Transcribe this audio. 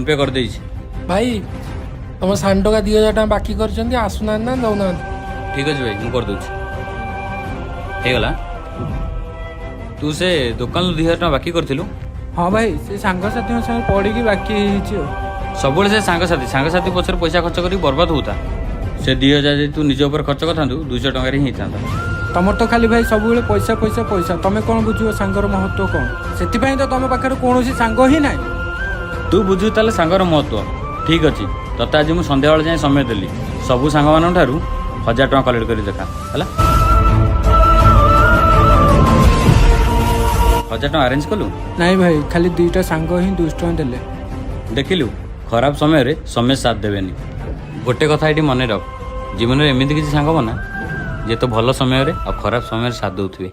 Phone pay କରିଦେଇଛି। ଭାଇ, ତମ ସାନ ଟଙ୍କା 2000 ଟଙ୍କା ବାକି କରିଛନ୍ତି, ଆସୁନାହାନ୍ତି ନା ଦଉନାହାନ୍ତି? ଠିକ୍ ଅଛି ଭାଇ, ମୁଁ କରିଦେଉଛି। ହେଇଗଲା। ତୁ ସେ ଦୋକାନରୁ 2000 ଟଙ୍କା ବାକି କରିଥିଲୁ? ହଁ ଭାଇ, ସେ ସାଙ୍ଗସାଥିଙ୍କ ସାଙ୍ଗରେ ପଡ଼ିକି ବାକି ହେଇଯାଇଛି ଆଉ। ସବୁବେଳେ ସେ ସାଙ୍ଗସାଥି ସାଙ୍ଗସାଥି ପଛରେ ପଇସା ଖର୍ଚ୍ଚ କରିକି ବର୍ବାଦ ହଉଥା। ସେ 2000 ଯଦି ତୁ ନିଜ ଉପରେ ଖର୍ଚ୍ଚ କରିଥାନ୍ତୁ, 200 ଟଙ୍କାରେ ହିଁ ହେଇଥାନ୍ତା। ତମର ତ ଖାଲି ଭାଇ ସବୁବେଳେ ପଇସା, ପଇସା, ପଇସା। ତମେ କ'ଣ ବୁଝିବ ସାଙ୍ଗର ମହତ୍ଵ କ'ଣ? ସେଥିପାଇଁ ତ ତମ ପାଖରେ କୌଣସି ସାଙ୍ଗ ହିଁ ନାହିଁ। ତୁ ବୁଝୁ ତାହେଲେ ସାଙ୍ଗର ମହତ୍ଵ। ଠିକ୍ ଅଛି, ତତେ ଆଜି ମୁଁ ସନ୍ଧ୍ୟାବେଳ ଯାଏଁ ସମୟ ଦେଲି। ସବୁ ସାଙ୍ଗମାନଙ୍କ ଠାରୁ 1000 ଟଙ୍କା କଲେକ୍ଟ କରି ଦେଖା। ହେଲା, 1000 ଟଙ୍କା ଆରେଞ୍ଜ କଲୁ? ନାଇଁ ଭାଇ, ଖାଲି ଦୁଇଟା ସାଙ୍ଗ ହିଁ 200 ଟଙ୍କା ଦେଲେ। ଦେଖିଲୁ, ଖରାପ ସମୟରେ ସମୟ ସାଥ ଦେବେନି। ଗୋଟେ କଥା ଏଠି ମନେ ରଖ, ଜୀବନରେ ଏମିତି କିଛି ସାଙ୍ଗ ବନା ଯେ ତ ଭଲ ସମୟରେ ଆଉ ଖରାପ ସମୟରେ ସାଥ ଦେଉଥିବେ।